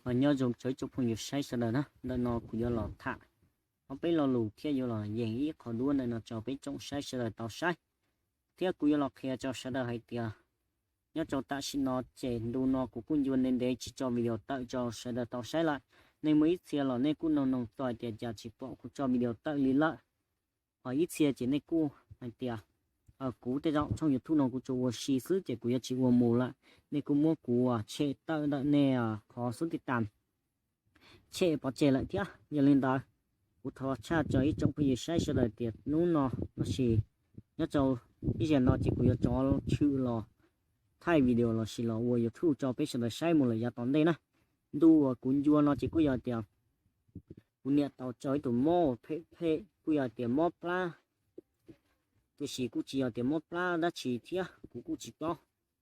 Nyob zoo tsoom phooj ywg saib sawv daws na, ntawm no kuv yuav los tham ob peb lo lus thiab yuav los yees ib qho duab ntawm no rau peb tsoom saib sawv daws tau saib, thiab kuv yuav los qhia rau sawv daws hais tias nyob rau tam sim no ces ntu no kuv kuj ncua ntev ntev tsis tso video tawm rau sawv daws tau saib lawm. Nej muaj ib txhia los nej kuj noog noog txog hais tias cas tsis pom kuv tso video tawm li lawm. Ho ib txhia ces nej kuj hais tias kuv tej zaum tshooj YouTube no kuv tsuas ua si xwb ces kuv yuav tsis ua mus lawm, nej kuj muab kuv tshem tawm ntawm nej qhov xub tij tas tshem pov tseg lawm thiab. Yog li ntawd, kuv thov tshaj rau ib tsoom phooj ywg saib sawv daws tias hnub no los sis nyob rau ib zaug no ces kuv yuav rov tshwm los thaij video los sis los ua YouTube rau peb sawv daws saib mus lawm yav tom ntej na. Ntu uas kuv ncua no ces kuj yog tias kuv niam tau raug ib tug mob phem phem kuj yog tias mob plab, tiam sis kuj tsis yog tias mob plab dab tsi thiab kuv kuj tsis paub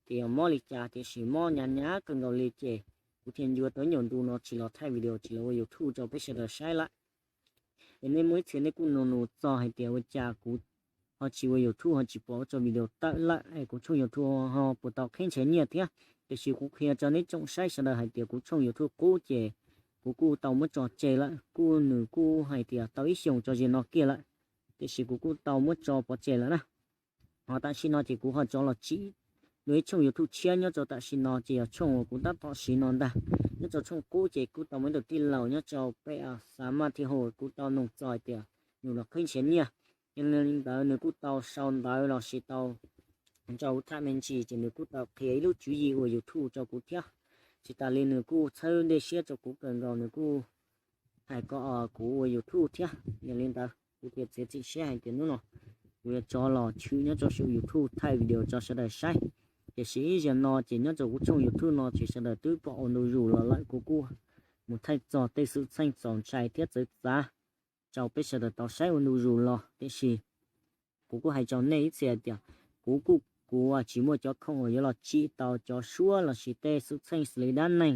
tias yog mob li cas, tiam sis mob hnyav hnyav kawg nkaus li ces kuv thiaj ncua tau ib nyuag ntu no tsis los thaij video tsis los ua YouTube rau peb sawv daws saib lawm. Es nej muaj ib txhia nej kuj nug nug txog hais tias ua cas kuv ho tsis ua YouTube ho tsis pom tso video tawm lawm es kuv tshooj YouTube ho puas tau qhib ntshav nyiaj thiab. Tiam sis kuv qhia rau nej tsoom saib sawv daws hais tias kuv tshooj YouTube qub ces kuv kuj tau muab tso tseg lawm, kuj nws kuj hais tias tau ib xyoos tso ze no kiag lawm, tiam sis kuv kuj tau muab tso pov tseg lawm na. Ho tam sim no ces kuv ho rov los tsim dua ib tshooj YouTube tshiab nyob rau tam sim no ces yog tshooj uas kuv tab tom siv no ntag. Nyob rau tshooj qub ces kuj tau muaj ib tug tij laug nyob rau peb xav maj thiab hu kuv tau nug txog hais tias nws los qhib ntshav nyiaj. Yog li ntawd nws kuj tau sau ntawv los sis tau nrog kuv tham me ntsis ces nws kuj tau qhia ib lub tswv yim ua YouTube rau kuv thiab. Tsis tas li nws kuj txhawb ntsej siab rau kuv kawg nkaus, nws kuj hais kom kuv ua YouTube thiab. Yog li ntawd kuv thiaj txiav txim siab hais tias hnub no kuv yuav rov los tshwm nyob rau saum YouTube thaij video rau sawv daws saib. Tiam sis ib zaug no ces nyob rau kuv tshooj YouTube no ces sawv daws twb pom ua ntu zus los lawm, kuv kuj mus thaij txog tej xwm txheej txaus ntshai thiab txawv txav rau peb sawv daws tau saib ua ntu zus los. Tiam sis kuv kuj hais rau nej ib txhia tias kuv kuj, kuv tsis muaj cov khoom uas yuav los tsim tau cov suab los sis tej xwm txheej xws li dab neeg.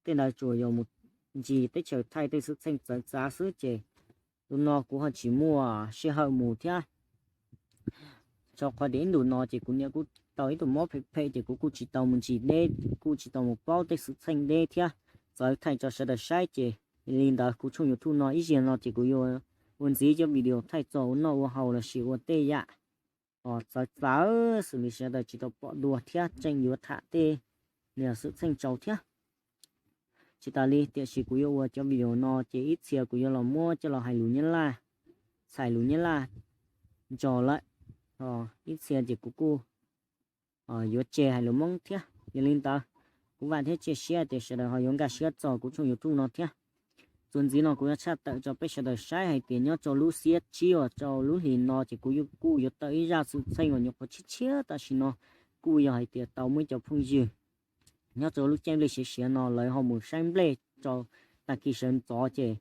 Tej ntawd tsuas yog mus ntsis teb chaws thaij tej xwm txheej txawv txav xwb ces tus no kuv ho tsis muaj sij hawm mus thiab. Rau qhov tias ib ntus no ces kuv niam kuj tau ib tug mob phem phem ces kuv kuj tsis tau mus ntsis deb, kuj tsis tau mus paub tej xwm txheej deb thiab txawv thaij rau sawv daws saib ces li ntawd kuv tshooj YouTube no ib zaug no ces kuv yuav ua ntxiv cov video thaij txog ua noj ua haus los sis ua tej yam txawv txawv xws li sawv daws tsis tau pom dua thiab tseem yuav tham tej niag xwm txheej tsaus thiab. Tsis tas li tiam sis kuv yuav ua cov video no ces ib txhia kuv yuav los muab coj los hais lus Nyab Laj, txhais lus Nyab Laj ntso lawm, ib txhia ces kuv kuj yuav tseg hais lus Hmoob thiab. Yog li ntawd, kuv vam thiab cia siab tias sawv daws ho yuav nkag siab txog kuv tshooj YouTube no thiab. Txuas ntxiv no kuv yuav tshaj tawm rau peb sawv daws saib hais tias nyob rau lub xiab tsib uas rau lub hlis no ces kuv kuj yuav tawm ib zaj xwm txheej uas nyuam qhuav tshiab tshiab tam sim no, kuj yog hais tias tau muaj ib cov phooj ywg nyob rau lub caij nplej siav siav no lawv ho mus saib nplej rau tag kis sawv ntxov ces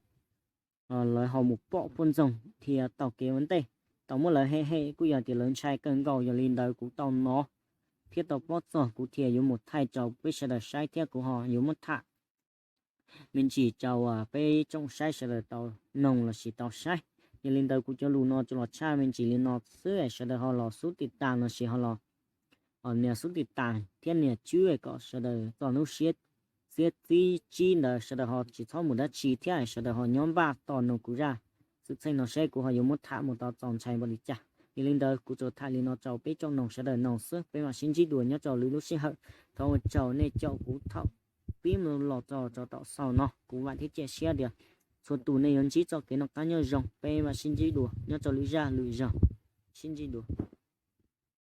lawv ho mus pom poj ntxoog dhia taug kev ua ntej, tau muab lawv hem hem kuj yog tias lawv ntshai kawg nkaus. Yog li ntawd kuv tau hnov thiab tau paub txog kuv thiaj yuav mus thaij rau peb sawv daws saib thiab kuv ho yuav muab tham me ntsis rau peb tsoom saib sawv daws tau noog los sis tau saib. Yog li ntawd kuv cov lus no tsuas los tshaj me ntsis li no xwb, sawv daws ho los xub tiv tas los sis ho los nias xub tiv tas thiab nias tswb kom sawv daws txog hnub xiab tsib ntawd sawv daws ho tsis txhob mus dab tsi thiab sawv daws ho nyob npaj tos noog kuv zaj xwm txheej no saib kuv ho yuav muab tham mus tau txaus ntshai npaum li cas. Yog li ntawd kuv tsuas tham li no rau peb tsoom noog sawv daws noog xwb, peb mam sib ntsib dua nyob rau lwm lub sij hawm. Thov ua tsaug nej caum kuv thaum pib mus los txog rau tom xaus no, kuv vam thiab cia siab tias txhua tus nej yuav ntsib txoj kev noj qab nyob zoo, peb mam sib ntsib dua nyob rau lwm zaj lwm zaug, sib ntsib dua.